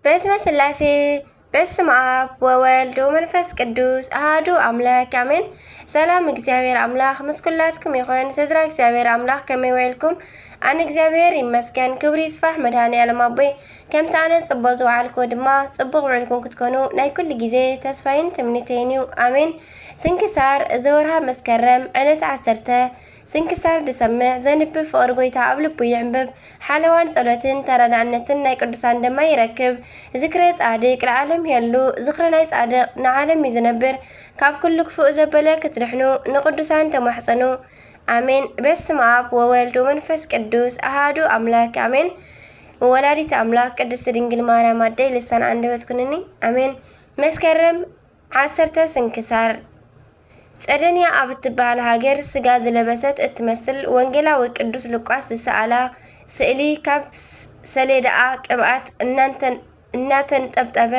በስመ ስላሴ፣ በስመ አብ ወወልድ ወመንፈስ ቅዱስ አሃዱ አምላክ አሜን። ሰላም እግዚኣብሔር አምላክ ምስ ኩላትኩም ይኹን። ስድራ እግዚኣብሔር አምላክ ከመይ ውዒልኩም? ኣነ እግዚኣብሔር ይመስገን፣ ክብሪ ይስፋሕ መድኃኔ ዓለም ኣቦይ። ከምቲ ኣነ ጽቡቕ ዝወዓልኩ ድማ ጽቡቕ ውዒልኩም ክትኮኑ ናይ ኩሉ ግዜ ተስፋይን ትምኒተይን እዩ። ኣሜን። ስንክሳር ዘወርሃ መስከረም ዕለት ዓሰርተ። ስንክሳር ዝሰምዕ ዘንብብ ፍቕሪ ጎይታ ኣብ ልቡ ይዕንብብ። ሓለዋን ጸሎትን ተረዳእነትን ናይ ቅዱሳን ድማ ይረክብ። ዝክረ ጻድቅ ለዓለም ይሄሉ። ዝኽሪ ናይ ጻድቅ ንዓለም እዩ ዝነብር። ካብ ኩሉ ክፉእ ዘበለ ክትድሕኑ ንቅዱሳን ተማሕጸኑ። ኣሜን። በስመ አብ ወወልድ ወመንፈስ ቅዱስ አሃዱ አምላክ አሜን። ወላዲት አምላክ ቅድስት ድንግል ማርያም ኣደይ ልሳን አንደበት ኩንኒ። ኣሜን። መስከረም ዓሰርተ። ስንክሳር። ጸደንያ ኣብ እትበሃል ሃገር ስጋ ዝለበሰት እትመስል ወንጌላዊ ቅዱስ ሉቃስ ዝሰኣላ ስእሊ፣ ካብ ስ-፣ ሰሌዳኣ ቅብኣት እናንተን-፣ እናተንጠብጠበ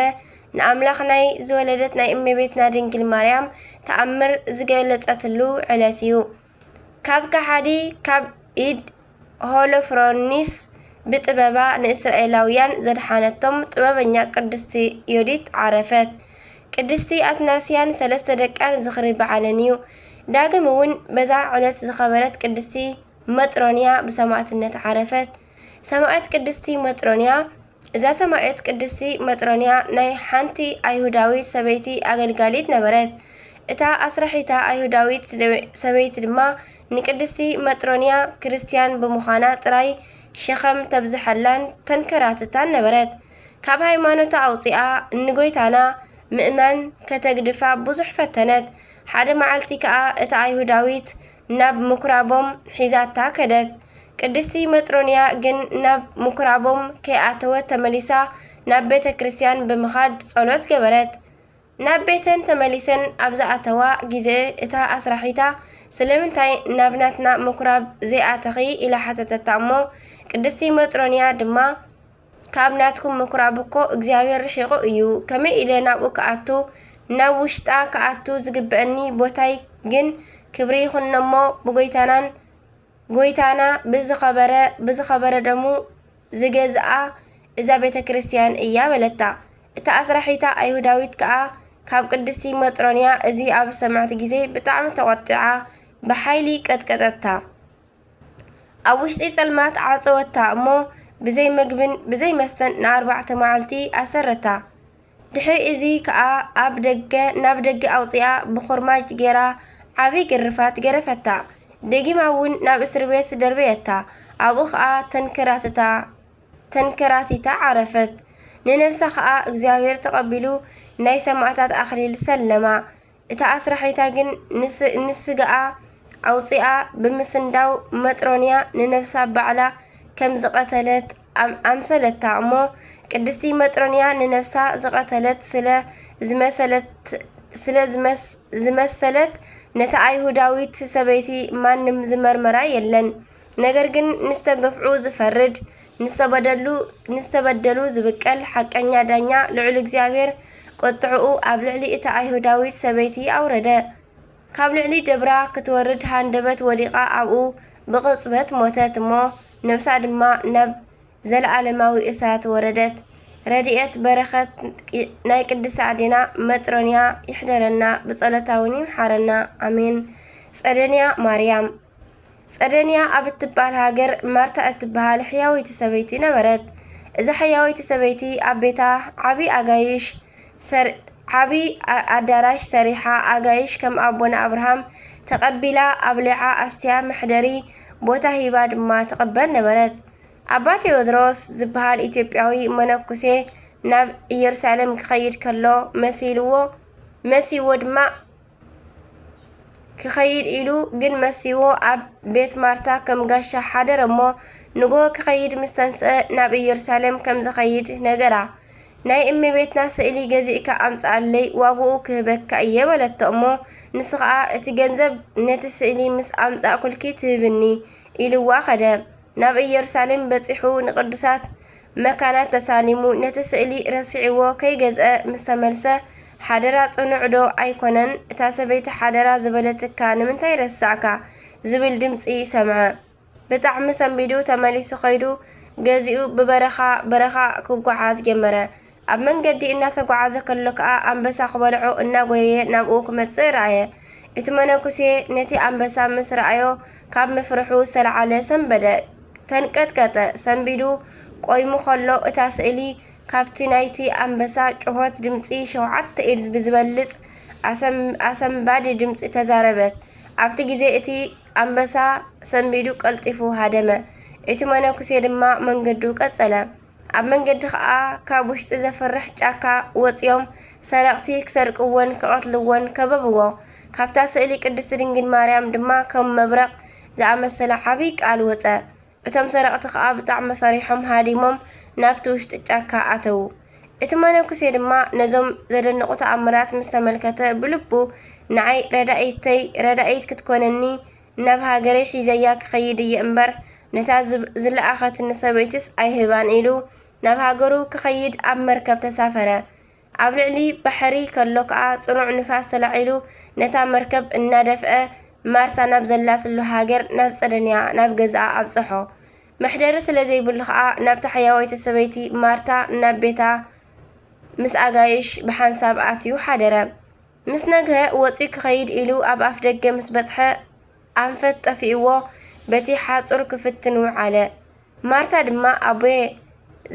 ንኣምላኽ ናይ ዝወለደት ናይ እመቤትና ድንግል ማርያም ተኣምር ዝገለጸትሉ ዕለት እዩ። ካብ ከሓዲ፣ ካብ ኢድ ሆሎፍሮኒስ ብጥበባ ንእስራኤላውያን ዘድሓነቶም ጥበበኛ ቅድስቲ ዮዲት ዓረፈት። ቅድስቲ ኣትናስያን ሰለስተ ደቃን ዝኽሪ በዓለን እዩ። ዳግም እውን በዛ ዕለት ዝኸበረት ቅድስቲ መጥሮንያ ብሰማዕትነት ዓረፈት። ሰማዕት ቅድስቲ መጥሮንያ። እዛ ሰማዕት ቅድስቲ መጥሮንያ ናይ ሓንቲ ኣይሁዳዊት ሰበይቲ ኣገልጋሊት ነበረት። እታ ኣስራሒታ ኣይሁዳዊት ሰበይቲ ድማ ንቅድስቲ መጥሮንያ ክርስትያን ብምዃና ጥራይ ሸኸም ተብዝሐላን ተንከራትታን ነበረት። ካብ ሃይማኖታ ኣውጺኣ ንጎይታና ምእማን ከተግድፋ ብዙሕ ፈተነት። ሓደ መዓልቲ ከኣ እታ ኣይሁዳዊት ናብ ምኩራቦም ሒዛታ ከደት። ቅድስቲ መጥሮንያ ግን ናብ ምኩራቦም ከይኣተወት ተመሊሳ ናብ ቤተ ክርስቲያን ብምኻድ ጸሎት ገበረት። ናብ ቤተን ተመሊሰን ኣብ ዝኣተዋ ግዜ እታ ኣስራሒታ፣ "ስለምንታይ ናብ ናትና ምኩራብ ዘይኣተኺ?" ኢላ ሓተተታ እሞ፣ ቅድስቲ መጥሮንያ ድማ፣ "ካብ ናትኩም ምኩራብ እኮ እግዚኣብሔር ርሒቑ እዩ። ከመይ ኢለ ናብኡ ክኣቱ፣ ናብ ውሽጣ ክኣቱ ዝግበአኒ ቦታይ ግን ክብሪ ይኹኖ እሞ ብጎይታናን ጎይታና ብዝኸበረ፣ ብዝኸበረ ደሙ ዝገዝኣ እዛ ቤተ ክርስቲያን እያ" በለታ። እታ ኣስራሒታ ኣይሁዳዊት ከኣ ካብ ቅድስቲ መጥሮንያ እዚ ኣብ ዝሰምዐት ግዜ ብጣዕሚ ተቖጢዓ ብሓይሊ ቀጥቀጠታ። ኣብ ውሽጢ ጸልማት ዓጸወታ እሞ ብዘይ መግብን ብዘይ መስተን ንኣርባዕተ መዓልቲ ኣሰረታ። ድሕሪ እዚ ከኣ ኣብ ደገ፣ ናብ ደገ ኣውጺኣ ብኹርማጅ ጌራ ዓቢ ግርፋት ገረፈታ። ደጊማ እውን ናብ እስር ቤት ደርበየታ። ኣብኡ ከኣ ተንከራትታ፣ ተንከራቲታ ዓረፈት። ንነብሳ ከኣ እግዚኣብሔር ተቐቢሉ ናይ ሰማዕታት ኣኽሊል ሰለማ። እታ ኣስራሒታ ግን ንስ-፣ ንስጋኣ ኣውጺኣ ብምስንዳው መጥሮንያ ንነብሳ ባዕላ ከም ዝቐተለት ኣም-፣ ኣምሰለታ እሞ፣ ቅድስቲ መጥሮንያ ንነብሳ ዝቐተለት ስለ ዝመሰለት፣ ስለ ዝመስ-፣ ዝመሰለት፣ ነታ ኣይሁዳዊት ሰበይቲ ማንም ዝመርመራ የለን። ነገር ግን ንዝተገፍዑ ዝፈርድ፣ ንዝተበደሉ፣ ንዝተበደሉ ዝብቀል ሓቀኛ ዳኛ ልዑል እግዚኣብሔር ቁጥዕኡ ኣብ ልዕሊ እታ ኣይሁዳዊት ሰበይቲ ኣውረደ። ካብ ልዕሊ ደብራ ክትወርድ ሃንደበት ወዲቓ ኣብኡ ብቕጽበት ሞተት እሞ፣ ነብሳ ድማ ናብ ዘለኣለማዊ እሳት ወረደት። ረድኤት በረኸት ናይ ቅድስቲ ኣዴና መጥሮንያ ይሕደረና፣ ብጸሎታ እውን ይምሓረና። ኣሜን። ጸደንያ ማርያም። ጸደንያ ኣብ እትበሃል ሃገር ማርታ እትበሃል ሕያወይቲ ሰበይቲ ነበረት። እዛ ሕያወይቲ ሰበይቲ ኣብ ቤታ ዓቢ ኣጋይሽ ሰር-፣ ዓቢ ኣ-፣ ኣዳራሽ ሰሪሓ፣ ኣጋይሽ ከም ኣቦና ኣብርሃም ተቐቢላ፣ ኣብሊዓ፣ ኣስትያ፣ መሕደሪ ቦታ ሂባ ድማ ትቕበል ነበረት። ኣባ ቴዎድሮስ ዝበሃል ኢትዮጵያዊ መነኩሴ ናብ ኢየሩሳሌም ክኸይድ ከሎ መሲልዎ፣ መሲዎ ድማ ክኸይድ ኢሉ ግን መሲዎ ኣብ ቤት ማርታ ከም ጋሻ ሓደረ እሞ፣ ንግሆ ክኸይድ ምስ ተንስአ ናብ ኢየሩሳሌም ከም ዝኸይድ ነገራ። "ናይ እመቤትና ስእሊ ገዚእካ ኣምጽኣለይ፣ ዋግኡ ክህበካ እየ" በለቶ እሞ፣ ንሱ ኸኣ፣ "እቲ ገንዘብ ነቲ ስእሊ ምስ ኣምጻእኩልኪ ትህብኒ" ኢልዋ ኸደ። ናብ ኢየሩሳሌም በጺሑ ንቅዱሳት መካናት ተሳሊሙ ነቲ ስእሊ ረሲዕዎ ከይገዝአ ምስ ተመልሰ፣ ሓደራ ጽኑዕ ዶ ኣይኮነን? እታ ሰበይቲ ሓደራ ዝበለትካ ንምንታይ ረሳዕካ? ዝብል ድምጺ ሰምዐ። ብጣዕሚ ሰንቢዱ ተመሊሱ ኸይዱ ገዚኡ ብበረኻ በረኻ ክጓዓዝ ጀመረ። ኣብ መንገዲ እናተጓዓዘ ከሎ ከኣ ኣንበሳ ክበልዖ እናጎየየ ናብኡ ክመጽእ ረኣየ። እቲ መነኩሴ ነቲ ኣንበሳ ምስ ረኣዮ ካብ ምፍርሑ ዝተለዓለ ሰንበደ፣ ተንቀጥቀጠ። ሰንቢዱ ቆይሙ ከሎ እታ ስእሊ ካብቲ ናይቲ ኣንበሳ ጩኸት ድምጺ ሸውዓተ ኢድ ብዝበልጽ ኣሰም-፣ ኣሰንባዲ ድምጺ ተዛረበት። ኣብቲ ግዜ እቲ ኣንበሳ ሰንቢዱ ቀልጢፉ ሃደመ። እቲ መነኩሴ ድማ መንገዱ ቀጸለ። ኣብ መንገዲ ኸኣ ካብ ውሽጢ ዘፍርሕ ጫካ ወጺኦም ሰረቕቲ ክሰርቅዎን ክቐትልዎን ከበብዎ። ካብታ ስእሊ ቅድስቲ ድንግል ማርያም ድማ ከም መብረቕ ዝኣመሰለ ዓብዪ ቃል ወጸ። እቶም ሰረቕቲ ኸኣ ብጣዕሚ ፈሪሖም ሃዲሞም ናብቲ ውሽጢ ጫካ ኣተዉ። እቲ መነኩሴ ድማ ነዞም ዘደንቑ ተኣምራት ምስ ተመልከተ ብልቡ ንዓይ ረዳኢተይ ረዳኢት ክትኮነኒ ናብ ሃገረይ ሒዘያ ክኸይድ እየ እምበር ነታ ዝብ-፣ ዝለኣኸትኒ ሰበይትስ ኣይህባን ኢሉ ናብ ሃገሩ ክኸይድ ኣብ መርከብ ተሳፈረ። ኣብ ልዕሊ ባሕሪ ከሎ ከኣ ጽኑዕ ንፋስ ተላዒሉ ነታ መርከብ እናደፍአ ማርታ ናብ ዘላትሉ ሃገር ናብ ጸደንያ ናብ ገዛኣ ኣብጽሖ። መሕደሪ ስለ ዘይብሉ ከኣ ናብታ ሕያወይቲ ሰበይቲ ማርታ ናብ ቤታ ምስ ኣጋይሽ ብሓንሳብ ኣትዩ ሓደረ። ምስ ነግሀ ወጺኡ ክኸይድ ኢሉ ኣብ ኣፍ ደገ ምስ በጽሐ ኣንፈት ጠፊእዎ በቲ ሓጹር ክፍትን ውዓለ። ማርታ ድማ ኣቦየ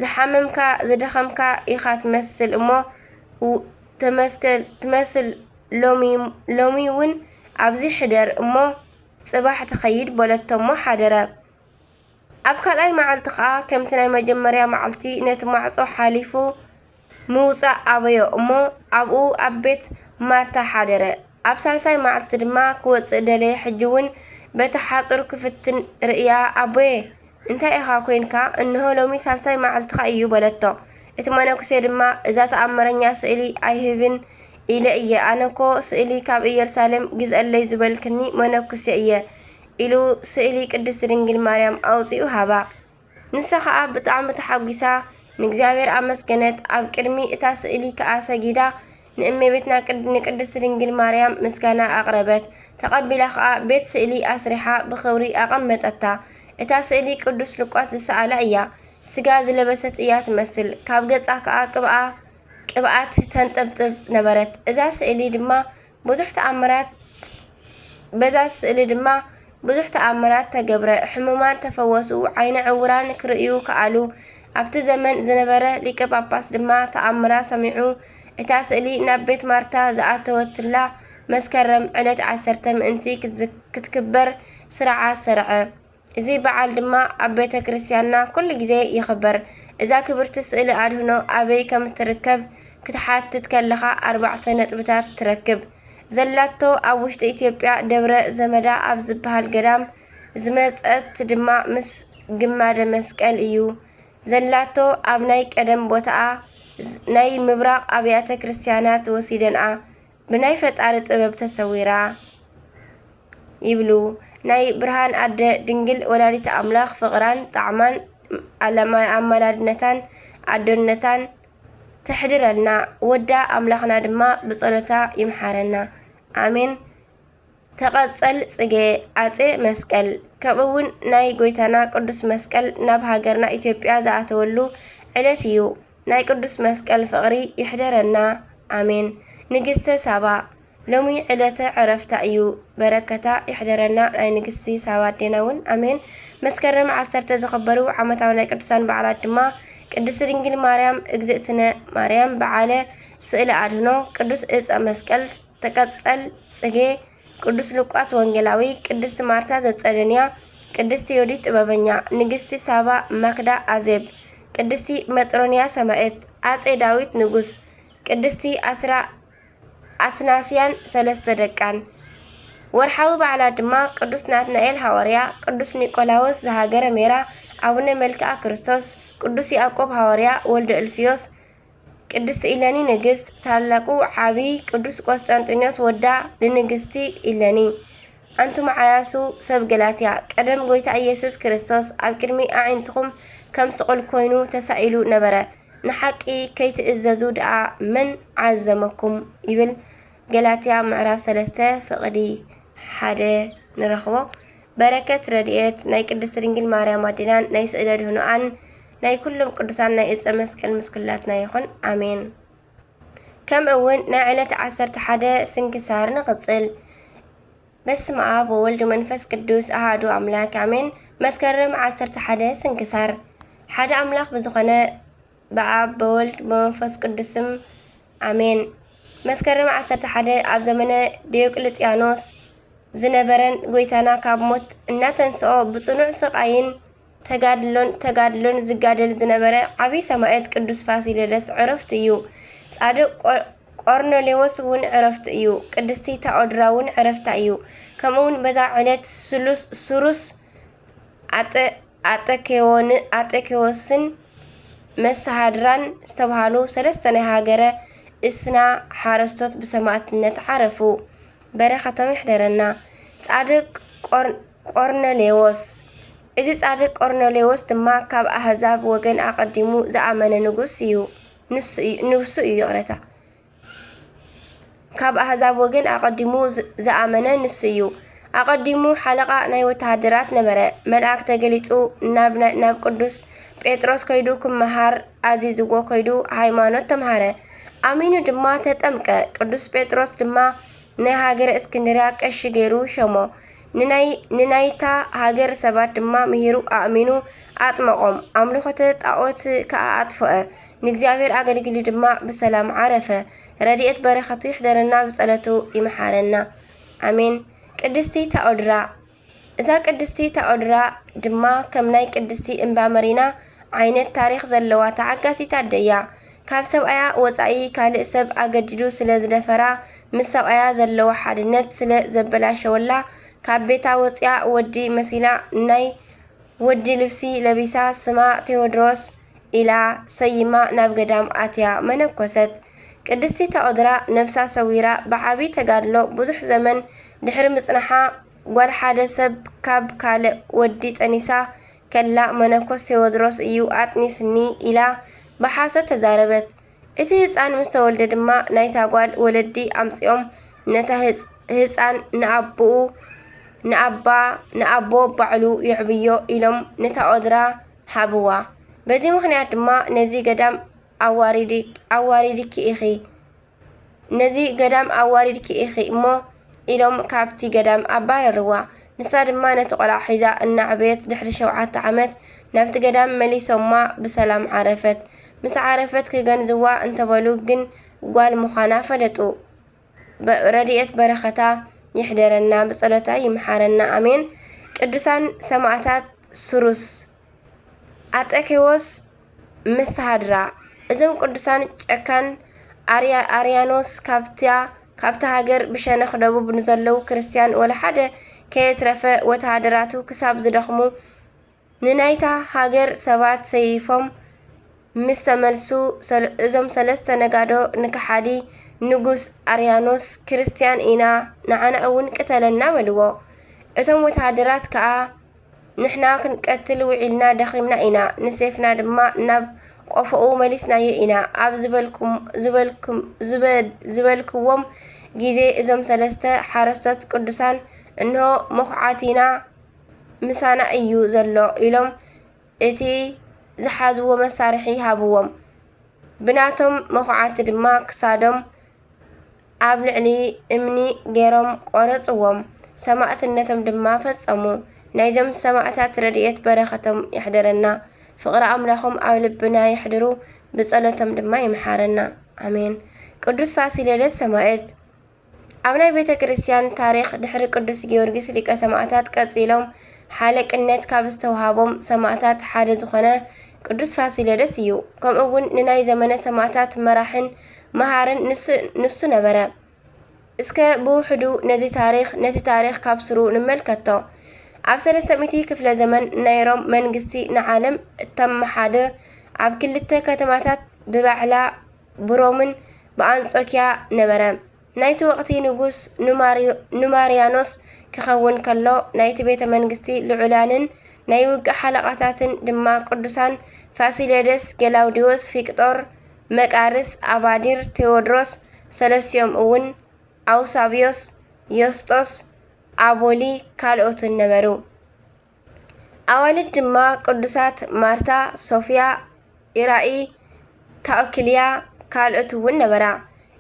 ዝሓመምካ ዝደኸምካ ኢኻ ትመስል እሞ ው-፣ ተመስከል-፣ ትመስል ሎሚ፣ ሎሚ እውን ኣብዚ ሕደር እሞ ጽባሕ ትኸይድ በለቶ እሞ ሓደረ። ኣብ ካልኣይ መዓልቲ ኸኣ ከምቲ ናይ መጀመርያ መዓልቲ ነቲ ማዕጾ ሓሊፉ ምውጻእ ኣበዮ እሞ ኣብኡ ኣብ ቤት ማርታ ሓደረ። ኣብ ሳልሳይ መዓልቲ ድማ ክወጽእ ደለየ። ሕጂ እውን በቲ ሓጹር ክፍትን ርእያ ኣቦየ እንታይ ኢኻ ኮይንካ? እንሆ ሎሚ ሳልሳይ መዓልትኻ እዩ በለቶ። እቲ መነኩሴ ድማ እዛ ተኣምረኛ ስእሊ ኣይህብን ኢለ እየ። ኣነኮ ስእሊ ካብ ኢየሩሳሌም ግዝአለይ ዝበልክኒ መነኩሴ እየ ኢሉ ስእሊ ቅድስቲ ድንግል ማርያም ኣውጺኡ ሃባ። ንሳ ኸኣ ብጣዕሚ ተሓጒሳ ንእግዚኣብሔር ኣመስገነት። ኣብ ቅድሚ እታ ስእሊ ከኣ ሰጊዳ ንእመቤትና ቅድ-፣ ንቅድስቲ ድንግል ማርያም ምስጋና ኣቕረበት። ተቐቢላ ኸኣ ቤት ስእሊ ኣስሪሓ ብኽብሪ ኣቐመጠታ። እታ ስእሊ ቅዱስ ሉቃስ ዝሰኣላ እያ። ስጋ ዝለበሰት እያ ትመስል። ካብ ገጻ ከኣ ቅብኣ፣ ቅብኣት ተንጠብጥብ ነበረት። እዛ ስእሊ ድማ ብዙሕ ተኣምራት፣ በዛ ስእሊ ድማ ብዙሕ ተኣምራት ተገብረ። ሕሙማን ተፈወሱ፣ ዓይነ ዕውራን ክርእዩ ከኣሉ። ኣብቲ ዘመን ዝነበረ ሊቀ ጳጳስ ድማ ተኣምራ ሰሚዑ። እታ ስእሊ ናብ ቤት ማርታ ዝኣተወትላ መስከረም ዕለት ዓሰርተ ምእንቲ ክትዝ-፣ ክትክበር ስርዓት ሰርዐ። እዚ በዓል ድማ ኣብ ቤተ ክርስቲያንና ኩሉ ግዜ ይኽበር። እዛ ክብርቲ ስእሊ ኣድህኖ ኣበይ ከም እትርከብ ክትሓትት ከለኻ ኣርባዕተ ነጥብታት ትረክብ። ዘላቶ ኣብ ውሽጢ ኢትዮጵያ ደብረ ዘመዳ ኣብ ዝበሃል ገዳም፣ ዝመጸት ድማ ምስ ግማደ መስቀል እዩ። ዘላቶ ኣብ ናይ ቀደም ቦታኣ ዝ-፣ ናይ ምብራቕ ኣብያተ ክርስቲያናት ወሲደንኣ ብናይ ፈጣሪ ጥበብ ተሰዊራ ይብሉ። ናይ ብርሃን ኣደ ድንግል ወላዲተ ኣምላኽ ፍቕራን ጣዕማን ኣለማ-፣ ኣማላድነታን ኣዶነታን ተሕድረልና። ወዳ ኣምላኽና ድማ ብጸሎታ ይምሓረና። ኣሜን። ተቐጸል ጽጌ ኣጼ መስቀል። ከምኡ እውን ናይ ጎይታና ቅዱስ መስቀል ናብ ሃገርና ኢትዮጵያ ዝኣተወሉ ዕለት እዩ። ናይ ቅዱስ መስቀል ፍቕሪ ይሕደረና። ኣሜን። ንግስተ ሳባ። ሎሚ ዕለተ ዕረፍታ እዩ። በረከታ ይሕደረና ናይ ንግስቲ ሳባ ኣዴና እውን። ኣሜን። መስከረም ዓሰርተ ዝኽበሩ ዓመታዊ ናይ ቅዱሳን በዓላት ድማ ቅድስቲ ድንግል ማርያም፣ እግዝእትነ ማርያም በዓለ ስእለ ኣድህኖ፣ ቅዱስ እፀ መስቀል፣ ተቀጸል ጽጌ፣ ቅዱስ ሉቃስ ወንጌላዊ፣ ቅድስቲ ማርታ ዘጸደንያ፣ ቅድስቲ ዮዲት ጥበበኛ፣ ንግስቲ ሳባ ማክዳ ኣዜብ፣ ቅድስቲ መጥሮንያ ሰማዕት፣ ኣጼ ዳዊት ንጉስ፣ ቅድስቲ ኣስራ-፣ ኣስናስያን ሰለስተ ደቃን። ወርሓዊ በዓላት ድማ ቅዱስ ናትናኤል ሃዋርያ፣ ቅዱስ ኒቆላዎስ ዘሃገረ ሜራ፣ ኣቡነ መልክኣ ክርስቶስ፣ ቅዱስ ያዕቆብ ሃዋርያ፣ ወልደ እልፍዮስ፣ ቅድስቲ ኢለኒ ንግስት፣ ታላቁ ዓቢ ቅዱስ ቆስጠንጢኖስ ወዳ ንንግስቲ ኢለኒ። ኣንቱም ዓያሱ ሰብ ገላትያ፣ ቀደም ጎይታ ኢየሱስ ክርስቶስ ኣብ ቅድሚ ኣዒንትኹም ከም ስቑል ኮይኑ ተሳኢሉ ነበረ። ንሓቂ ከይትእዘዙ ደኣ መን ዓዘመኩም? ይብል ገላትያ ምዕራፍ ሰለስተ ፍቕዲ ሓደ ንረኽቦ። በረከት ረድኤት ናይ ቅድስቲ ድንግል ማርያም ኣዴናን ናይ ስእለ ድህኖኣን ናይ ኩሎም ቅዱሳን ናይ እፀ መስቀል ምስ ኩላትና ይኹን። ኣሜን። ከምኡ እውን ናይ ዕለት ዓሰርተ ሓደ ስንክሳር ንቕጽል። በስመ ኣብ ወወልድ ወመንፈስ ቅዱስ ኣሃዱ ኣምላክ ኣሜን። መስከረም ዓሰርተ ሓደ ስንክሳር። ሓደ ኣምላክ ብዝኾነ ብኣብ ብወልድ ብመንፈስ ቅዱስም ኣሜን። መስከረም ዓሰርተ ሓደ ኣብ ዘመነ ዲዮቅልጥያኖስ ዝነበረን ጎይታና ካብ ሞት እናተንስኦ ብጽኑዕ ስቓይን ተጋድሎን ተጋድሎን ዝጋደል ዝነበረ ዓብዪ ሰማዕት ቅዱስ ፋሲለደስ ዕረፍቱ እዩ። ጻድቅ ቆ- ቆርኔሌዎስ እውን ዕረፍቱ እዩ። ቅድስቲ ታኦድራ እውን ዕረፍታ እዩ። ከምኡውን በዛ ዕለት ስሉስ ሱሩስ ኣጠ ኣጠኬዎን ኣጠኬዎስን መስተሃድራን ዝተባሃሉ ሰለስተ ናይ ሃገረ እስና ሓረስቶት ብሰማእትነት ዓረፉ። በረኸቶም ይሕደረና። ጻድቅ ቆር- ቆርኔሌዎስ። እዚ ጻድቅ ቆርኔሌዎስ ድማ ካብ ኣህዛብ ወገን ኣቐዲሙ ዝኣመነ ንጉስ እዩ። ንሱ እዩ ንጉሱ እዩ ይቕረታ። ካብ ኣህዛብ ወገን ኣቐዲሙ ዝ- ዝኣመነ ንሱ እዩ። ኣቐዲሙ ሓለቓ ናይ ወተሃደራት ነበረ። መልኣክ ተገሊጹ ናብ ናይ- ናብ ቅዱስ ጴጥሮስ ከይዱ ክመሃር ኣዚዝዎ ከይዱ ሃይማኖት ተምሃረ። ኣሚኑ ድማ ተጠምቀ። ቅዱስ ጴጥሮስ ድማ ናይ ሃገረ እስክንድርያ ቀሺ ገይሩ ሸሞ። ንናይ ንናይታ ሃገር ሰባት ድማ ምሂሩ ኣእሚኑ ኣጥመቖም። ኣምልኾተ ጣኦት ከኣ ኣጥፍአ። ንእግዚኣብሔር ኣገልጊሉ ድማ ብሰላም ዓረፈ። ረድኤት በረኸቱ ይሕደረና ብጸለቱ ይምሓረና። ኣሜን። ቅድስቲ ታኦድራ። እዛ ቅድስቲ ታኦድራ ድማ ከም ናይ ቅድስቲ እምባ መሪና ዓይነት ታሪኽ ዘለዋ ተዓጋሲት ኣደ እያ። ካብ ሰብኣያ ወጻኢ ካልእ ሰብ ኣገዲዱ ስለ ዝደፈራ ምስ ሰብኣያ ዘለዋ ሓድነት ስለ ዘበላሸወላ ካብ ቤታ ወጺኣ ወዲ መሲላ ናይ ወዲ ልብሲ ለቢሳ ስማ ቴዎድሮስ ኢላ ሰይማ ናብ ገዳም ኣትያ መነኮሰት። ቅድስቲ ታኦድራ ነብሳ ሰዊራ ብዓቢ ተጋድሎ ብዙሕ ዘመን ድሕሪ ምጽናሓ ጓል ሓደ ሰብ ካብ ካልእ ወዲ ጠኒሳ ከላ መነኮስ ቴዎድሮስ እዩ ኣጥኒስኒ ኢላ ብሓሶት ተዛረበት። እቲ ህጻን ምስ ተወልደ ድማ ናይታ ጓል ወለዲ ኣምጺኦም ነታ ህጽ- ህጻን ንኣቦኡ ንኣባ ንኣቦ ባዕሉ የዕብዮ ኢሎም ንታኦድራ ሃብዋ። በዚ ምኽንያት ድማ ነዚ ገዳም ኣዋሪዲ ኣዋሪድኪ ኢኺ ነዚ ገዳም ኣዋሪድኪ ኢኺ እሞ ኢሎም ካብቲ ገዳም ኣባረርዋ። ንሳ ድማ ነቲ ቆልዓ ሒዛ እናዕበየት ድሕሪ ሸውዓተ ዓመት ናብቲ ገዳም መሊሶማ ብሰላም ዓረፈት። ምስ ዓረፈት ክገንዝዋ እንተበሉ ግን ጓል ምዃና ፈለጡ። ረድኤት በረኸታ ይሕደረና ብጸሎታ ይምሓረና ኣሜን። ቅዱሳን ሰማእታት ሱሩስ ኣጠኬዎስ መስተሃድራ። እዞም ቅዱሳን ጨካን ኣርያ ኣርያኖስ ካብታ ካብታ ሃገር ብሸነኽ ደቡብ ንዘለዉ ክርስትያን ወላ ሓደ ከየትረፈ ወተሃደራቱ ክሳብ ዝደኽሙ ንናይታ ሃገር ሰባት ሰይፎም ምስ ተመልሱ ሰለ- እዞም ሰለስተ ነጋዶ ንከሓዲ ንጉስ ኣርያኖስ ክርስትያን ኢና ንዓና እውን ቅተለና በልዎ። እቶም ወተሃደራት ከኣ ንሕና ክንቀትል ውዒልና ደኺምና ኢና፣ ንሴፍና ድማ ናብ ቆፎኡ መሊስናዮ ኢና ኣብ ዝበልኩም ዝበልኩም ዝበ- ዝበልክዎም ግዜ እዞም ሰለስተ ሓረስቶት ቅዱሳን እንሆ መኹዓቲና ምሳና እዩ ዘሎ ኢሎም እቲ ዝሓዝዎ መሳርሒ ሃብዎም። ብናቶም መኹዓቲ ድማ ክሳዶም ኣብ ልዕሊ እምኒ ገይሮም ቆረጽዎም፣ ሰማእትነቶም ድማ ፈጸሙ። ናይዞም ሰማእታት ረድኤት በረኸቶም ይሕደረና። ፍቕሪ ኣምላኾም ኣብ ልብና የሕድሩ፣ ብጸሎቶም ድማ ይምሓረና። ኣሜን። ቅዱስ ፋሲለደስ ሰማእት። ኣብ ናይ ቤተ ክርስቲያን ታሪኽ ድሕሪ ቅዱስ ጊዮርጊስ ሊቀ ሰማእታት ቀጺሎም ሓለቅነት ካብ ዝተውሃቦም ሰማእታት ሓደ ዝኾነ ቅዱስ ፋሲለደስ እዩ። ከምኡ እውን ንናይ ዘመነ ሰማእታት መራሕን መሃርን ንሱ ንሱ ነበረ። እስከ ብውሕዱ ነዚ ታሪኽ ነቲ ታሪኽ ካብ ስሩ ንመልከቶ። ኣብ ሰለስተ ሚእቲ ክፍለ ዘመን ናይ ሮም መንግስቲ ንዓለም እተመሓድር ኣብ ክልተ ከተማታት ብባዕላ ብሮምን ብኣንጾኪያ ነበረ። ናይቲ ወቕቲ ንጉስ ኑማርዮ- ኑማርያኖስ ክኸውን ከሎ ናይቲ ቤተ መንግስቲ ልዑላንን ናይ ውግእ ሓለቓታትን ድማ ቅዱሳን ፋሲለደስ፣ ገላውዲዮስ፣ ፊቅጦር፣ መቃርስ፣ ኣባዲር፣ ቴዎድሮስ ሰለስቲኦም እውን ኣውሳብዮስ፣ ዮስጦስ፣ ኣቦሊ ካልኦትን ነበሩ። ኣዋልድ ድማ ቅዱሳት ማርታ፣ ሶፍያ፣ ኢራኢ፣ ታኦኪልያ፣ ካልኦት እውን ነበራ።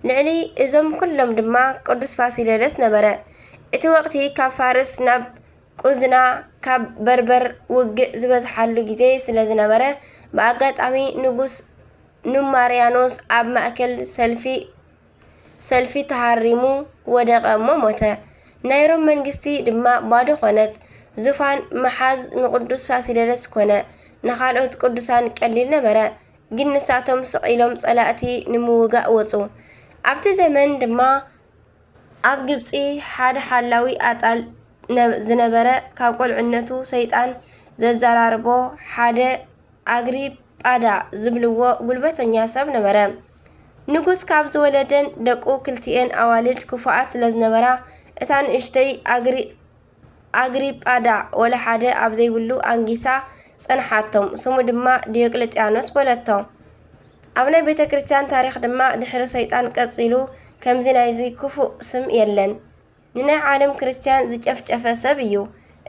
ልዕሊ እዞም ኩሎም ድማ ቅዱስ ፋሲለደስ ነበረ። እቲ ወቕቲ ካብ ፋርስ ናብ ቁዝና፣ ካብ በርበር ውግእ ዝበዝሓሉ ግዜ ስለ ዝነበረ፣ ብኣጋጣሚ ንጉስ ኑማርያኖስ ኣብ ማእከል ሰልፊ ሰልፊ ተሃሪሙ ወደቐ እሞ ሞተ። ናይ ሮም መንግስቲ ድማ ባዶ ኾነት። ዙፋን ምሓዝ ንቅዱስ ፋሲለደስ ኮነ። ንኻልኦት ቅዱሳን ቀሊል ነበረ፣ ግን ንሳቶም ስቕ ኢሎም ጸላእቲ ንምውጋእ ወጹ። ኣብቲ ዘመን ድማ ኣብ ግብጺ ሓደ ሓላዊ ኣጣል ነ- ዝነበረ፣ ካብ ቆልዕነቱ ሰይጣን ዘዘራርቦ ሓደ ኣግሪጳዳ ዝብልዎ ጉልበተኛ ሰብ ነበረ። ንጉስ ካብ ዝወለደን ደቁ ክልቲኤን ኣዋልድ ክፉኣት ስለ ዝነበራ፣ እታ ንእሽተይ ኣግሪ ኣግሪጳዳ ወላ ሓደ ኣብ ዘይብሉ ኣንጊሳ ጸንሓቶም። ስሙ ድማ ዲዮቅልጥያኖስ በለቶ። ኣብ ናይ ቤተ ክርስቲያን ታሪኽ ድማ ድሕሪ ሰይጣን ቀጺሉ ከምዚ ናይዚ ክፉእ ስም የለን። ንናይ ዓለም ክርስቲያን ዝጨፍጨፈ ሰብ እዩ።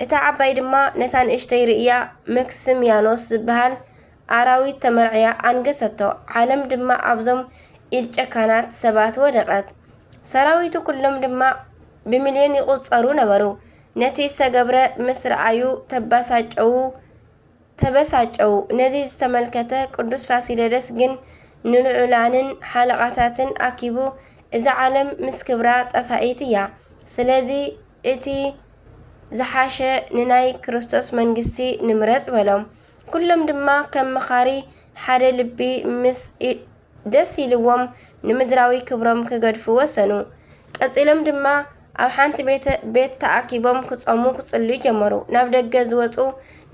እታ ዓባይ ድማ ነታ ንእሽተይ ርእያ መክስምያኖስ ዝበሃል ኣራዊት ተመርዕያ ኣንገሰቶ። ዓለም ድማ ኣብዞም ኢድ ጨካናት ሰባት ወደቐት። ሰራዊቱ ኩሎም ድማ ብሚልዮን ይቑጸሩ ነበሩ። ነቲ ዝተገብረ ምስ ረኣዩ ተባሳጨዉ ተበሳጨዉ። ነዚ ዝተመልከተ ቅዱስ ፋሲለደስ ግን ንልዑላንን ሓለቓታትን ኣኪቡ፣ እዛ ዓለም ምስ ክብራ ጠፋኢት እያ። ስለዚ እቲ ዝሓሸ ንናይ ክርስቶስ መንግስቲ ንምረጽ በሎም። ኩሎም ድማ ከም መኻሪ ሓደ ልቢ ምስ ኢ- ደስ ኢልዎም ንምድራዊ ክብሮም ክገድፉ ወሰኑ። ቀጺሎም ድማ ኣብ ሓንቲ ቤተ ቤት ተኣኪቦም ክጾሙ ክጽልዩ ጀመሩ። ናብ ደገ ዝወጹ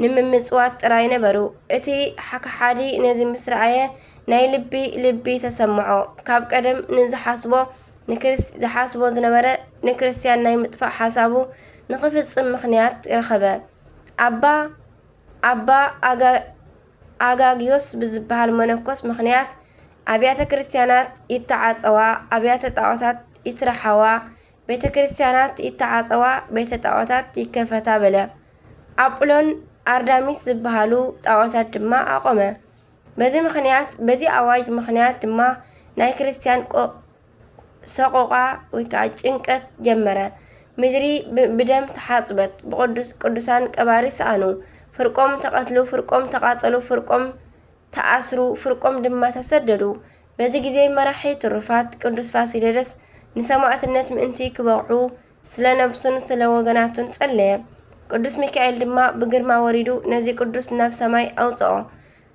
ንምምጽዋት ጥራይ ነበሩ። እቲ ሓ- ከሓዲ ነዚ ምስ ረኣየ ናይ ልቢ ልቢ ተሰምዖ። ካብ ቀደም ንዝሓስቦ ንክርስ ዝሓስቦ ዝነበረ ንክርስትያን ናይ ምጥፋእ ሓሳቡ ንኽፍጽም ምኽንያት ረኸበ። ኣባ ኣባ ኣጋ ኣጋግዮስ ብዝበሃል መነኮስ ምኽንያት ኣብያተ ክርስቲያናት ይተዓጸዋ፣ ኣብያተ ጣዖታት ይትረሓዋ፣ ቤተ ክርስቲያናት ይተዓጸዋ፣ ቤተ ጣዖታት ይከፈታ በለ። ኣጵሎን ኣርዳሚስ ዝበሃሉ ጣዖታት ድማ ኣቆመ። በዚ ምኽንያት በዚ ኣዋጅ ምኽንያት ድማ ናይ ክርስቲያን ቆ- ሰቆቓ ወይ ከዓ ጭንቀት ጀመረ። ምድሪ ብ- ብደም ተሓጽበት፣ ብቅዱስ ቅዱሳን ቀባሪ ሰኣኑ። ፍርቆም ተቐትሉ፣ ፍርቆም ተቓጸሉ፣ ፍርቆም ተኣስሩ፣ ፍርቆም ድማ ተሰደዱ። በዚ ግዜ መራሒ ትሩፋት ቅዱስ ፋሲለደስ ንሰማዕትነት ምእንቲ ክበቕዑ ስለ ነብሱን ስለ ወገናቱን ጸለየ። ቅዱስ ሚካኤል ድማ ብግርማ ወሪዱ ነዚ ቅዱስ ናብ ሰማይ ኣውጽኦ።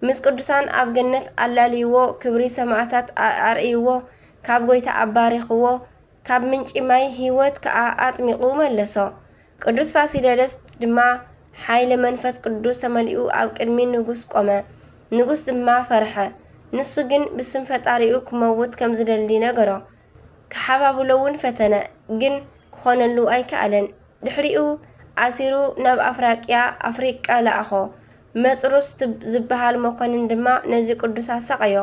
ምስ ቅዱሳን ኣብ ገነት ኣላልይዎ፣ ክብሪ ሰማዕታት ኣርእይዎ፣ ካብ ጎይታ ኣባሪኽዎ፣ ካብ ምንጪ ማይ ህይወት ከኣ ኣጥሚቑ መለሶ። ቅዱስ ፋሲለደስ ድማ ሓይለ መንፈስ ቅዱስ ተመሊኡ ኣብ ቅድሚ ንጉስ ቆመ። ንጉስ ድማ ፈርሐ። ንሱ ግን ብስም ፈጣሪኡ ክመውት ከም ዝደሊ ነገሮ። ክሓባብሎ እውን ፈተነ፣ ግን ክኾነሉ ኣይከኣለን። ድሕሪኡ ኣሲሩ ናብ ኣፍራቅያ፣ ኣፍሪቃ ለኣኾ። መጽሩስ ትብ- ዝበሃል መኮንን ድማ ነዚ ቅዱስ ኣሳቐዮ።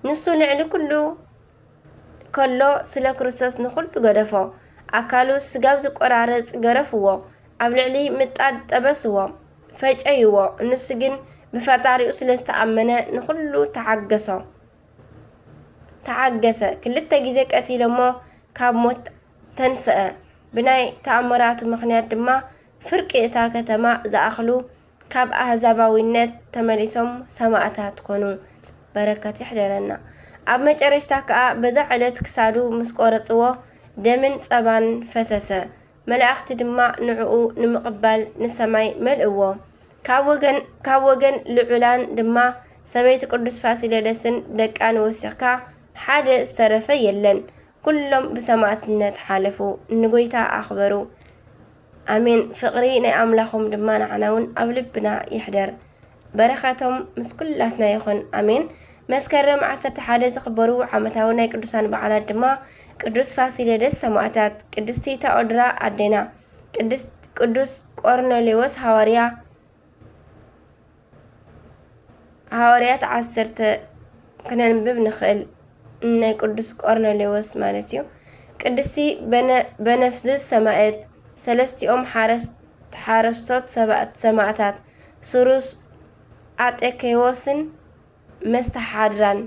ንሱ ልዕሊ ኩሉ ከሎ ስለ ክርስቶስ ንኹሉ ገደፎ። ኣካሉ ስጋብ ዝቆራረጽ ገረፍዎ። ኣብ ልዕሊ ምጣድ ጠበስዎ፣ ፈጨይዎ። ንሱ ግን ብፈጣሪኡ ስለ ዝተኣመነ ንኹሉ ተዓገሶ። ተዓገሰ። ክልተ ግዜ ቀቲሎሞ ካብ ሞት ተንስአ። ብናይ ተኣምራቱ ምኽንያት ድማ ፍርቂ እታ ከተማ ዝኣኽሉ ካብ ኣህዛባዊነት ተመሊሶም ሰማእታት ኮኑ። በረከት ይሕደረና። ኣብ መጨረሽታ ከኣ በዛ ዕለት ክሳዱ ምስ ቆረጽዎ ደምን ጸባን ፈሰሰ። መላእኽቲ ድማ ንዕኡ ንምቕባል ንሰማይ መልእዎ። ካብ ወገን ካብ ወገን ልዑላን ድማ ሰበይቲ ቅዱስ ፋሲለደስን ደቃን ወሲኽካ ሓደ ዝተረፈ የለን። ኩሎም ብሰማዕትነት ሓለፉ፣ ንጎይታ ኣኽበሩ። ኣሜን። ፍቕሪ ናይ ኣምላኾም ድማ ንዓና እውን ኣብ ልብና ይሕደር። በረኸቶም ምስ ኩላትና ይኹን። ኣሜን። መስከረም ዓሰርተ ሓደ ዝኽበሩ ዓመታዊ ናይ ቅዱሳን በዓላት ድማ ቅዱስ ፋሲለደስ ሰማዕታት፣ ቅድስቲ ታኦድራ ኣዴና፣ ቅድስት ቅዱስ ቆርኔሌዎስ ሃዋርያ፣ ሃዋርያት ዓሰርተ ክነንብብ ንኽእል፣ ናይ ቅዱስ ቆርኔሌዎስ ማለት እዩ። ቅድስቲ በነ- በነፍዝዝ ሰማዕት፣ ሰለስቲኦም ሓረስ- ሓረስቶት ሰባ- ሰማዕታት፣ ሱሩስ ኣጤኬዎስን መስተሓድራን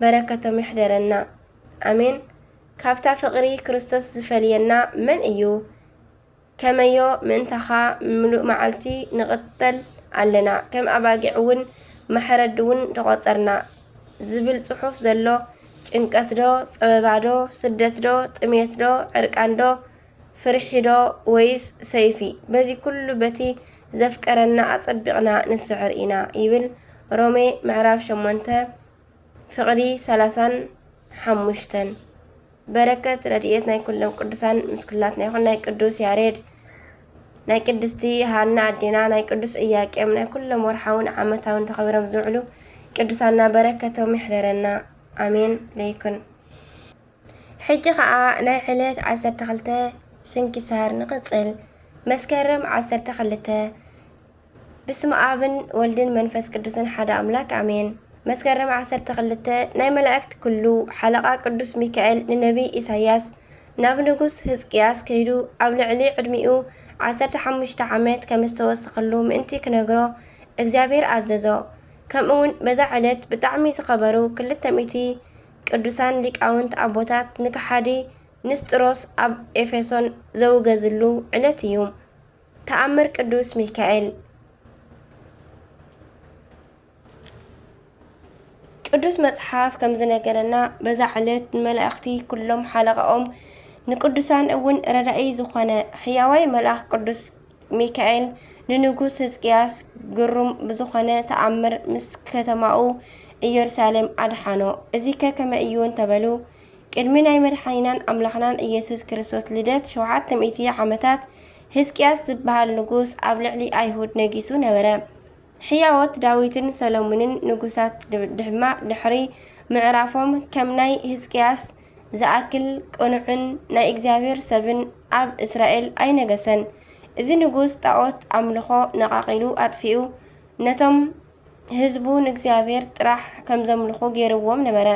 በረከቶም ይሕደረና። ኣሜን። ካብታ ፍቕሪ ክርስቶስ ዝፈልየና መን እዩ? ከመዮ ምእንታኻ ምሉእ መዓልቲ ንቕተል ኣለና፣ ከም ኣባጊዕ እውን መሕረዲ እውን ተቖጸርና ዝብል ጽሑፍ ዘሎ ጭንቀት ዶ፣ ጸበባ ዶ፣ ስደት ዶ፣ ጥሜት ዶ፣ ዕርቃን ዶ፣ ፍርሒ ዶ፣ ወይስ ሰይፊ? በዚ ኩሉ በቲ ዘፍቀረና ኣጸቢቕና ንስዕር ኢና ይብል ሮሜ ምዕራፍ ሸሞንተ ፍቕዲ ሰላሳን ሓሙሽተን። በረከት ረድኤት ናይ ኩሎም ቅዱሳን ምስኩላት ናይ ኩል ናይ ቅዱስ ያሬድ ናይ ቅድስቲ ሃና ኣዴና ናይ ቅዱስ እያቄም ናይ ኩሎም ወርሓውን ዓመታውን ተኸቢሮም ዝውዕሉ ቅዱሳና በረከቶም ይሕደረና። ኣሜን ለይኩን። ሕጂ ኸኣ ናይ ዕለት ዓሰርተ ክልተ ስንክሳር ንቕጽል። መስከረም ዓሰርተ ክልተ ብስመ ኣብን ወልድን መንፈስ ቅዱስን ሓደ ኣምላክ ኣሜን። መስከረም ዓሰርተ ክልተ ናይ መላእክት ኩሉ ሓለቓ ቅዱስ ሚካኤል ንነቢይ ኢሳያስ ናብ ንጉስ ህዝቅያስ ከይዱ ኣብ ልዕሊ ዕድሚኡ ዓሰርተ ሓሙሽተ ዓመት ከም ዝተወሰኸሉ ምእንቲ ክነግሮ እግዚኣብሔር ኣዘዞ። ከምኡ እውን በዛ ዕለት ብጣዕሚ ዝኸበሩ ክልተ ሚእቲ ቅዱሳን ሊቃውንት ኣቦታት ንከሓዲ ንስጥሮስ ኣብ ኤፌሶን ዘውገዝሉ ዕለት እዩ። ተኣምር ቅዱስ ሚካኤል። ቅዱስ መጽሓፍ ከም ዝነገረና በዛ ዕለት ንመላእኽቲ ኩሎም ሓለቓኦም ንቅዱሳን እውን ረዳኢ ዝኾነ ሕያዋይ መልኣኽ ቅዱስ ሚካኤል ንንጉስ ህዝቅያስ ግሩም ብዝኾነ ተኣምር ምስ ከተማኡ ኢየሩሳሌም ኣድሓኖ። እዚከ ከመይ እዩ እንተበሉ፣ ቅድሚ ናይ መድሓኒናን ኣምላኽናን ኢየሱስ ክርስቶስ ልደት ሸውዓተ ሚእቲ ዓመታት ህዝቅያስ ዝበሃል ንጉስ ኣብ ልዕሊ ኣይሁድ ነጊሱ ነበረ። ሕያዎት ዳዊትን ሰሎሞንን ንጉሳት ድማ ድሕሪ ምዕራፎም ከም ናይ ህዝቅያስ ዝኣክል ቅኑዕን ናይ እግዚኣብሔር ሰብን ኣብ እስራኤል ኣይነገሰን። እዚ ንጉስ ጣዖት ኣምልኾ ነቓቒሉ ኣጥፊኡ ነቶም ህዝቡ ንእግዚኣብሔር ጥራሕ ከም ዘምልኹ ገይርዎም ነበረ።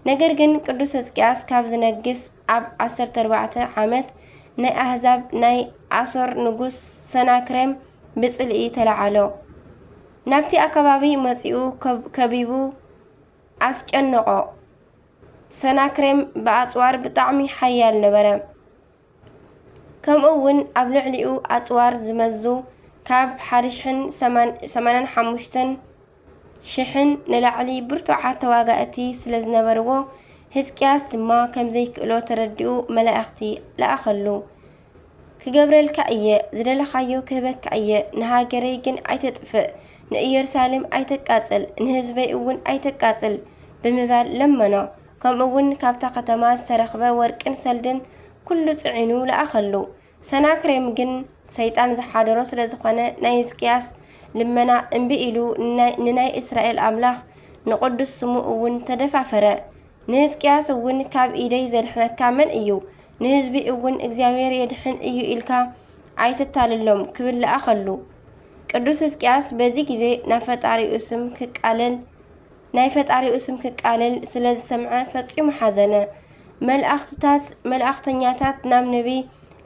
ነገር ግን ቅዱስ ህዝቅያስ ካብ ዝነግስ ኣብ ዓሰርተ ኣርባዕተ ዓመት ናይ ኣህዛብ ናይ ኣሶር ንጉስ ሰናክሬም ብጽልኢ ተለዓሎ። ናብቲ ኣከባቢ መጺኡ ከብ-፣ ከቢቡ ኣስጨነቖ። ሰናክሬም ብኣጽዋር ብጣዕሚ ሓያል ነበረ። ከምኡ እውን ኣብ ልዕሊኡ ኣጽዋር ዝመዙ ካብ ሓደ ሽሕን ሰማንያን ሓሙሽተን ሽሕን ንላዕሊ ብርቱዓት ተዋጋእቲ ስለ ዝነበርዎ፣ ህዝቅያስ ድማ ከም ዘይክእሎ ተረዲኡ መላእኽቲ ለኣኸሉ። "ክገብረልካ እየ፣ ዝደለኻዮ ክህበካ እየ፣ ንሃገረይ ግን ኣይተጥፍእ፣ ንኢየሩሳሌም ኣይተቃጽል፣ ንህዝበይ እውን ኣይተቃጽል" ብምባል ለመኖ። ከምኡ እውን ካብታ ከተማ ዝተረኽበ ወርቅን ሰልድን ኩሉ ጽዒኑ ለኣኸሉ። ሰናክሬም ግን ሰይጣን ዝሓደሮ ስለ ዝኾነ ናይ ህዝቅያስ ልመና እምቢ ኢሉ ንናይ፣ ንናይ እስራኤል ኣምላኽ ንቅዱስ ስሙ እውን ተደፋፈረ። ንህዝቅያስ እውን "ካብ ኢደይ ዘድሕነካ መን እዩ? ንህዝቢ እውን እግዚኣብሔር የድሕን እዩ ኢልካ ኣይተታልሎም" ክብል ለኣኸሉ። ቅዱስ ህዝቅያስ በዚ ግዜ ናብ ፈጣሪኡ ስም ክቃለል፣ ናይ ፈጣሪኡ ስም ክቃለል ስለ ዝሰምዐ ፈጺሙ ሓዘነ። መልኣኽትታት፣ መልኣኽተኛታት ናብ ነቢይ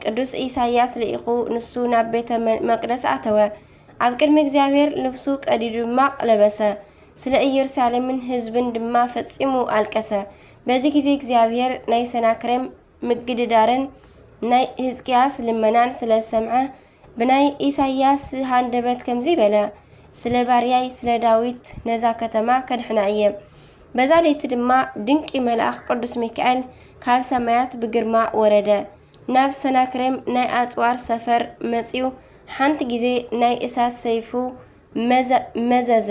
ቅዱስ ኢሳይያስ ልኢኹ፣ ንሱ ናብ ቤተ መ-፣ መቅደስ ኣተወ። ኣብ ቅድሚ እግዚኣብሔር ልብሱ ቀዲዱ ማቕ ለበሰ። ስለ ኢየሩሳሌምን ህዝብን ድማ ፈጺሙ ኣልቀሰ። በዚ ግዜ እግዚኣብሔር ናይ ሰናክሬም ምግድዳርን ናይ ህዝቅያስ ልመናን ስለ ዝሰምዐ፣ ብናይ ኢሳይያስ ሃንደበት ከምዚ በለ፣ "ስለ ባርያይ ስለ ዳዊት ነዛ ከተማ ከድሕና እየ።" በዛ ለይቲ ድማ ድንቂ መልኣኽ ቅዱስ ሚካኤል ካብ ሰማያት ብግርማ ወረደ። ናብ ሰናክሬም ናይ ኣጽዋር ሰፈር መጺኡ ሓንቲ ግዜ ናይ እሳት ሰይፉ መዘ-፣ መዘዘ።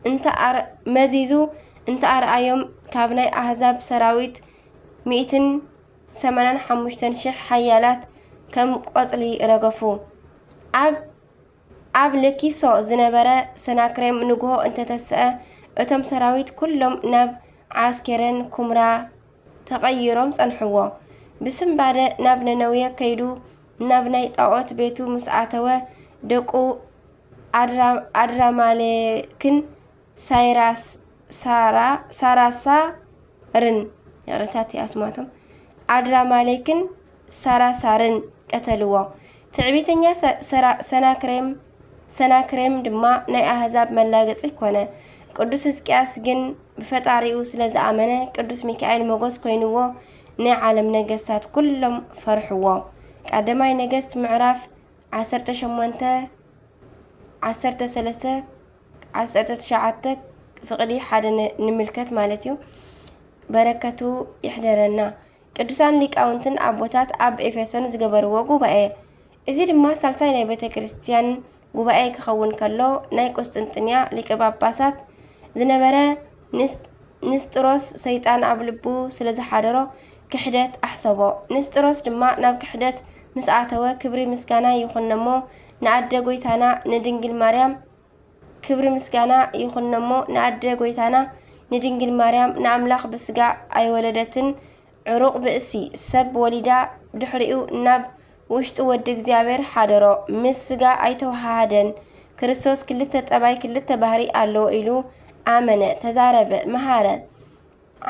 እንተ ኣር-፣ መዚዙ እንተ ኣርኣዮም፣ ካብ ናይ ኣህዛብ ሰራዊት ሚእትን ሰማንያን ሓሙሽተን ሽሕ ሓያላት ከም ቆጽሊ ረገፉ። ኣብ፣ ኣብ ለኪሶ ዝነበረ ሰናክሬም ንግሆ እንተተስአ፣ እቶም ሰራዊት ኩሎም ናብ ዓስኬረን ኩምራ ተቐይሮም ጸንሕዎ። ብስንባደ ናብ ነነዌ ከይዱ፣ ናብ ናይ ጣዖት ቤቱ ምስ ኣተወ፣ ደቁ ኣድራ-፣ ኣድራማሌክን ሳይራስ-፣ ሳራ-፣ ሳራሳርን፣ ይቕሬታ እቲ ኣስማቶም፣ ኣድራማሌክን ሳራሳርን ቀተልዎ። ትዕቢተኛ ሰ-፣ ሰራ-፣ ሰናክሬም፣ ሰናክሬም ድማ ናይ ኣህዛብ መላገጺ ኮነ። ቅዱስ ሕዝቅያስ ግን ብፈጣሪኡ ስለ ዝኣመነ፣ ቅዱስ ሚካኤል ሞገስ ኮይንዎ፣ ናይ ዓለም ነገስታት ኩሎም ፈርሕዎ። ቀዳማይ ነገስት ምዕራፍ ዓሰርተ ሸሞንተ፣ ዓሰርተ ሰለስተ፣ ዓሰርተ ትሽዓተ ፍቕዲ ሓደ ን-፣ ንምልከት ማለት እዩ። በረከቱ ይሕደረና። ቅዱሳን ሊቃውንትን ኣቦታት ኣብ ኤፌሶን ዝገበርዎ ጉባኤ። እዚ ድማ ሳልሳይ ናይ ቤተ ክርስቲያን ጉባኤ ክኸውን ከሎ፣ ናይ ቁስጥንጥንያ ሊቀ ጳጳሳት ዝነበረ ንስ-፣ ንስጥሮስ ሰይጣን ኣብ ልቡ ስለ ዝሓደሮ ክሕደት ኣሕሰቦ። ንስጥሮስ ድማ ናብ ክሕደት ምስ ኣተወ፣ ክብሪ ምስጋና ይኹነሞ ንኣደ ጐይታና ንድንግል ማርያም፣ ክብሪ ምስጋና ይኹነሞ ንኣደ ጐይታና ንድንግል ማርያም፣ ንኣምላኽ ብስጋ ኣይወለደትን፣ ዕሩቕ ብእሲ ሰብ ወሊዳ፣ ድሕሪኡ ናብ ውሽጢ ወዲ እግዚኣብሔር ሓደሮ፣ ምስ ስጋ ኣይተወሃሃደን። ክርስቶስ ክልተ ጠባይ ክልተ ባህሪ ኣለዎ ኢሉ ኣመነ፣ ተዛረበ፣ መሃረ።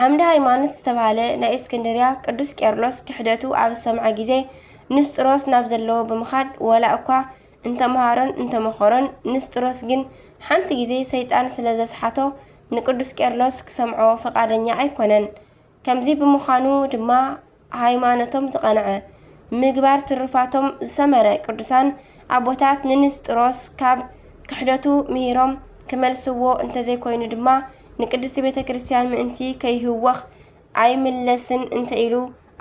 ዓምደ ሃይማኖት ዝተባህለ ናይ እስክንድርያ ቅዱስ ቄርሎስ ክሕደቱ ኣብ ዝሰምዐ ግዜ፣ ንስጥሮስ ናብ ዘለዎ ብምኻድ፣ ዋላ እኳ እንተመሃሮን እንተመኸሮን፣ ንስጥሮስ ግን ሓንቲ ግዜ ሰይጣን ስለ ዘስሓቶ፣ ንቅዱስ ቄርሎስ ክሰምዖ ፈቓደኛ ኣይኮነን። ከምዚ ብምዃኑ ድማ ሃይማኖቶም ዝቐንዐ፣ ምግባር ትሩፋቶም ዝሰመረ ቅዱሳን ኣቦታት ንንስጥሮስ ካብ ክሕደቱ ምሂሮም ክመልስዎ እንተዘይኮይኑ ድማ ንቅድስቲ ቤተ ክርስቲያን ምእንቲ ከይህወኽ ኣይምለስን እንተ ኢሉ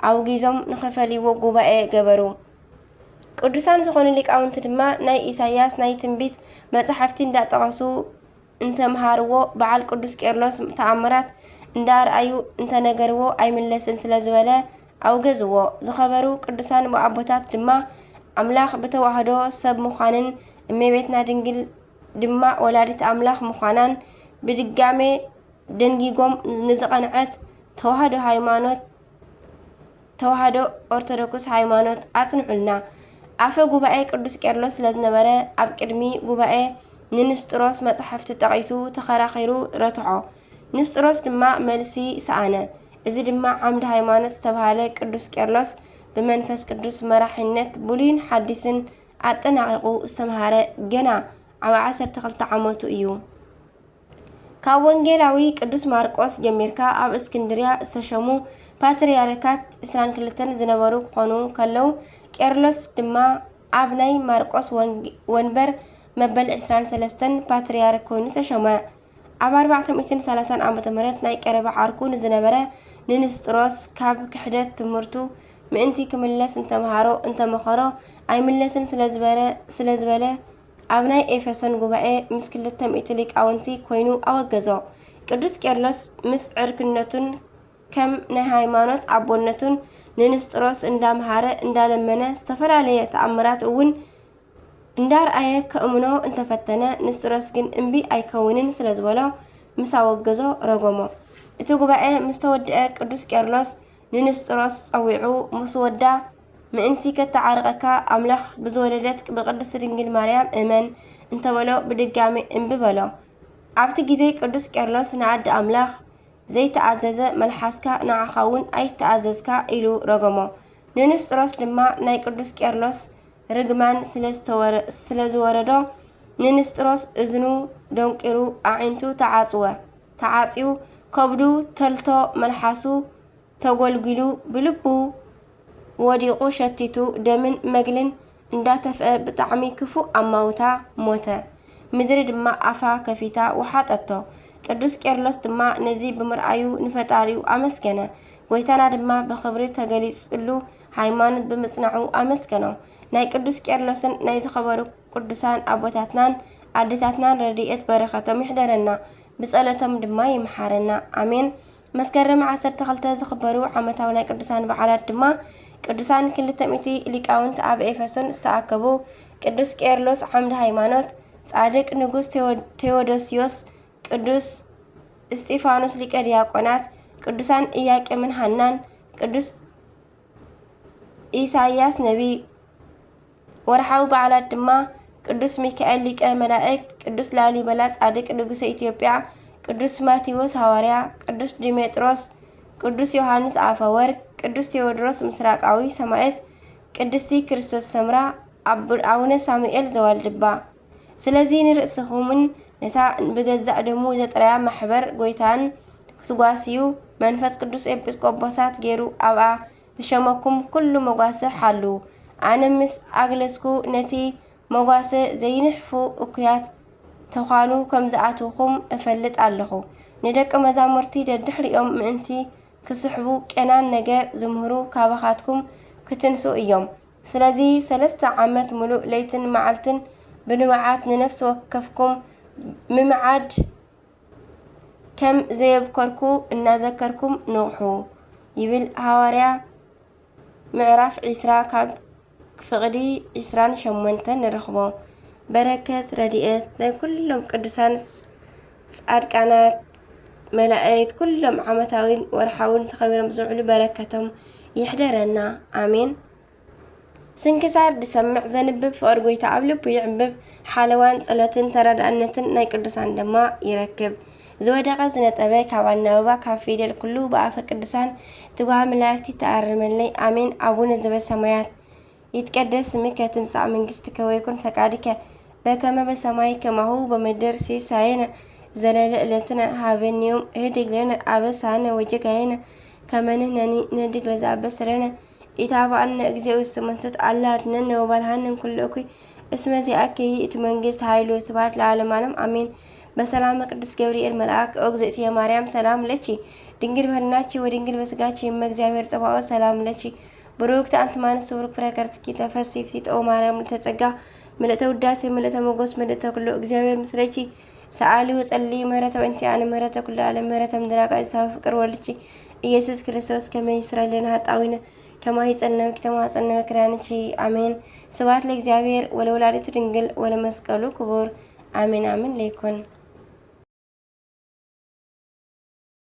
ኣውጊዞም ንኸፈልይዎ ጉባኤ ገበሩ። ቅዱሳን ዝኾኑ ሊቃውንቲ ድማ ናይ ኢሳይያስ ናይ ትንቢት መጻሕፍቲ እንዳጠቐሱ እንተምሃርዎ፣ በዓል ቅዱስ ቄርሎስ ተኣምራት እንዳርኣዩ እንተነገርዎ ኣይምለስን ስለ ዝበለ ኣውገዝዎ። ዝኸበሩ ቅዱሳን ወኣቦታት ድማ ኣምላኽ ብተዋህዶ ሰብ ምዃንን እመቤትና ድንግል ድማ ወላዲት ኣምላኽ ምዃናን ብድጋሜ ደንጊጎም ንዝቐንዐት ተዋህዶ ሃይማኖት፣ ተዋህዶ ኦርቶዶክስ ሃይማኖት ኣጽንዑልና። ኣፈ ጉባኤ ቅዱስ ቄርሎስ ስለ ዝነበረ ኣብ ቅድሚ ጉባኤ ንንስጥሮስ መጻሕፍቲ ጠቒሱ ተኸራኺሩ ረትዖ። ንስጥሮስ ድማ መልሲ ሰኣነ። እዚ ድማ ዓምዲ ሃይማኖት ዝተባህለ ቅዱስ ቄርሎስ ብመንፈስ ቅዱስ መራሒነት ብሉይን ሓዲስን ኣጠናቒቑ ዝተምሃረ ገና ኣብ ዓሰርተ ክልተ ዓመቱ እዩ። ካብ ወንጌላዊ ቅዱስ ማርቆስ ጀሚርካ ኣብ እስክንድርያ ዝተሸሙ ፓትርያርካት ዕስራን ክልተን ዝነበሩ ክኾኑ ከለዉ፣ ቄርሎስ ድማ ኣብ ናይ ማርቆስ ወንግ-፣ ወንበር መበል ዕስራን ሰለስተን ፓትርያርክ ኮይኑ ተሸመ። ኣብ ኣርባዕተ ሚእትን ሰላሳን ዓመተ ምህረት ናይ ቀረባ ዓርኩ ንዝነበረ ንንስጥሮስ ካብ ክሕደት ትምህርቱ ምእንቲ ክምለስ እንተምሃሮ፣ እንተመኸሮ፣ ኣይምለስን ስለ ዝበረ-፣ ስለ ዝበለ፣ ኣብ ናይ ኤፌሶን ጉባኤ ምስ ክልተ ሚእቲ ሊቃውንቲ ኮይኑ ኣወገዞ። ቅዱስ ቄርሎስ ምስ ዕርክነቱን ከም ናይ ሃይማኖት ኣቦነቱን ንንስጥሮስ እንዳምሃረ እንዳለመነ ዝተፈላለየ ተኣምራት እውን እንዳርኣየ ከእምኖ እንተፈተነ፣ ንስጥሮስ ግን እምቢ ኣይከውንን ስለ ዝበሎ ምስ ኣወገዞ ረጎሞ። እቲ ጉባኤ ምስ ተወድአ ቅዱስ ቄርሎስ ንንስጥሮስ ጸዊዑ ምስ ወዳ፣ ምእንቲ ከተዓርቐካ ኣምላኽ ብዝወለደት ብቅድስቲ ድንግል ማርያም እመን እንተበሎ ብድጋሜ እምቢ በሎ። ኣብቲ ግዜ ቅዱስ ቄርሎስ ንኣደ ኣምላኽ ዘይተኣዘዘ መልሓስካ ንዓኻ እውን ኣይተኣዘዝካ ኢሉ ረገሞ። ንንስጥሮስ ድማ ናይ ቅዱስ ቄርሎስ ርግማን ስለ ዝተወረ-፣ ስለ ዝወረዶ ንንስጥሮስ እዝኑ ደንቂሩ ኣዒንቱ ተዓጽወ። ተዓጽዩ ከብዱ ተልቶ መልሓሱ ተጎልጒሉ ብልቡ ወዲቑ ሸቲቱ ደምን መግልን እንዳተፍአ ብጣዕሚ ክፉእ ኣማውታ ሞተ። ምድሪ ድማ ኣፋ ከፊታ ወሓጠቶ። ቅዱስ ቄርሎስ ድማ ነዚ ብምርኣዩ ንፈጣሪኡ ኣመስገነ። ጎይታና ድማ ብኽብሪ ተገሊጽሉ ሃይማኖት ብምጽናዑ ኣመስገኖ። ናይ ቅዱስ ቄርሎስን ናይ ዝኸበሩ ቅዱሳን ኣቦታትናን ኣዴታትናን ረድኤት በረኸቶም ይሕደረና፣ ብጸሎቶም ድማ ይምሓረና። ኣሜን። መስከረም ዓሰርተ ክልተ ዝኽበሩ ዓመታዊ ናይ ቅዱሳን በዓላት ድማ ቅዱሳን ክልተ ሚእቲ ሊቃውንት ኣብ ኤፌሶን ዝተኣከቡ፣ ቅዱስ ቄርሎስ ዓምደ ሃይማኖት፣ ጻድቅ ንጉስ ቴዎ-፣ ቴዎዶስዮስ፣ ቅዱስ እስጢፋኖስ ሊቀ ዲያቆናት፣ ቅዱሳን ኢያቄምን ሃናን፣ ቅዱስ ኢሳይያስ ነቢይ። ወርሓዊ በዓላት ድማ ቅዱስ ሚካኤል ሊቀ መላእክት፣ ቅዱስ ላሊበላ ጻድቅ ንጉሰ ኢትዮጵያ፣ ቅዱስ ማቴዎስ ሃዋርያ፣ ቅዱስ ዲሜጥሮስ፣ ቅዱስ ዮሃንስ ኣፈወርቅ፣ ቅዱስ ቴዎድሮስ ምስራቃዊ ሰማዕት፣ ቅድስቲ ክርስቶስ ሰምራ፣ ኣቡነ ሳሙኤል ዘዋልድባ። ስለዚ ንርእስኹምን ነታ ብገዛእ ደሙ ዘጥረያ ማሕበር ጎይታን ክትጓስዩ መንፈስ ቅዱስ ኤጲስቆጶሳት ገይሩ ኣብኣ ዝሸመኩም ኩሉ መጓሰ ሓሉ። ኣነ ምስ ኣግለስኩ ነቲ መጓሰ ዘይንሕፉ እኩያት ተዃሉ ከም ዝኣትውኹም እፈልጥ ኣለኹ። ንደቂ መዛሙርቲ ደድሕሪኦም ምእንቲ ክስሕቡ ቄናን ነገር ዝምህሩ ካባኻትኩም ክትንሱ እዮም። ስለዚ ሰለስተ ዓመት ምሉእ ለይትን መዓልትን ብንብዓት ንነፍሲ ወከፍኩም ምምዓድ ከም ዘየብከርኩ እናዘከርኩም ንቕሑ ይብል ሃዋርያ። ምዕራፍ ዒስራ ካብ ፍቕዲ ዒስራን ሸሞንተን ንረኽቦ። በረከት ረድኤት ናይ ኩሎም ቅዱሳን ጻድቃናት መላእክት ኩሎም ዓመታዊን ወርሓውን ተኸቢሮም ዝውዕሉ በረከቶም ይሕደረና። ኣሜን። ስንክሳር ዝሰምዕ ዘንብብ ፍቕሪ ጎይታ ኣብ ልቡ ይዕምብብ። ሓለዋን ጸሎትን ተረዳእነትን ናይ ቅዱሳን ድማ ይረክብ። ዝወደቐ ዝነጠበ ካብ ኣናብባ ካብ ፊደል ኩሉ ብኣፈ ቅዱሳን ትጉሃ መላእክቲ ተኣርመለይ። ኣሜን። ኣቡነ ዘበሰማያት ይትቀደስ ስምከ ትምጻእ መንግስትከ ወይኩን ፈቃድከ በከመ በሰማይ ከማሁ በምድር። ሲሳየነ ዘለለ ዕለትነ ሃበኒ ዮም። ህድግ ለነ አበሳነ ወጌጋየነ ከመ ንሕነኒ ንህድግ ለዘአበሰ ለነ። ኢታብአነ እግዚኦ ውስተ መንሱት አላ አድነነ ወባልሃነ እምኩሉ እኩይ። እስመ ዚአከ ይእቲ መንግስት ኃይል ወስብሐት ለዓለመ ዓለም አሜን። በሰላመ ቅዱስ ገብርኤል መልአክ ኦ እግዝእትየ ማርያም ሰላም ለኪ ድንግል በህልናኪ ወድንግል በስጋኪ እመ እግዚአብሔር ጸባኦት ሰላም ለኪ ብሩክት አንቲ እማንስት ወብሩክ ፍሬ ከርሥኪ ተፈሲ ፍሲት ኦ ማርያም ምልዕተ ጸጋ ምልዕተ ውዳሴ ምልዕተ ሞገስ ምልዕተ ኩሉ እግዚአብሔር ምስለኪ። ሰአሊ ወጸሊ ምህረተ በእንቲአነ ምህረተ ኩሉ ዓለም ምህረተ ምድራቃ ዝታወ ፍቅር ወልድኪ ኢየሱስ ክርስቶስ ከመ ይስረይ ለነ ኃጣዊነ ተማሂጸነብኪ ተማጸነብኪ ዳንኪ። አሜን። ስብሐት ለእግዚአብሔር ወለወላዲቱ ድንግል ወለመስቀሉ ክቡር። አሜን አሜን ለይኩን።